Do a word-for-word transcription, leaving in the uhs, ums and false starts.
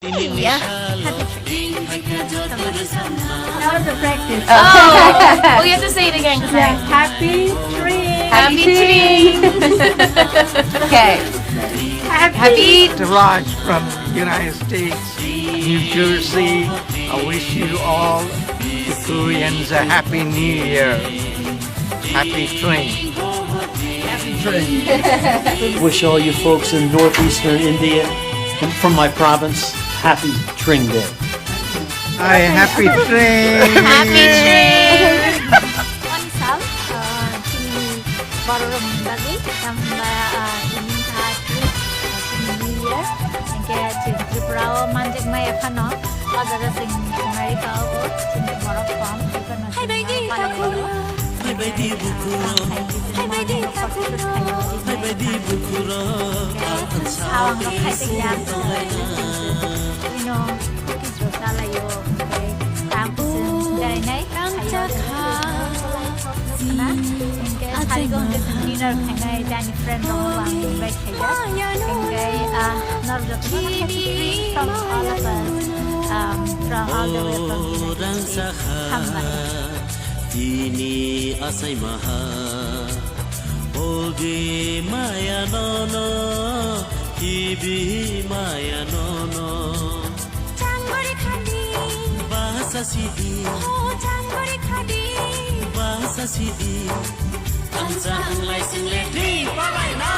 Yeah. Happy tree. That was a practice. Oh, we have to say it again. 'Cause I Yeah. Happy tree. Happy tree. Okay. Happy. Happy. Raj from United States, New Jersey. I wish you all, the Koreans, a happy new year. Happy train. Wish all you folks in northeastern India, from, from my province, happy Tring Day. Hi, happy train. Happy train. One sal, uh, chini bororok ni bagwi, tamo hwnba, uh, chini kha Tring, uh, chini New Year. Hwnkhe chini Tripura o manjakmaya phano, o jaga chwng thwngwi ka o, chini borok kom. Hai bai di takhuk, hai bai di bukhuk, hai bai di takhuk, hai bai di bukhuk. Awang rok khai tei ya. Ino cookies rok chalaio. Tam dai nai. Tam cha kha. Hingke sari gong ke dinner khainai jani friend rok ba invite khaijak. Hingke, ah, norok jotono happy tree from all of us, um, from all the way from United States. Hambai. Tini asai maha, ogi maya nono, kibi maya nono. Changori khadi, bahasa sidi, oh changori khadi, bahasa sidi. Ansa anglai sing le tri palai na.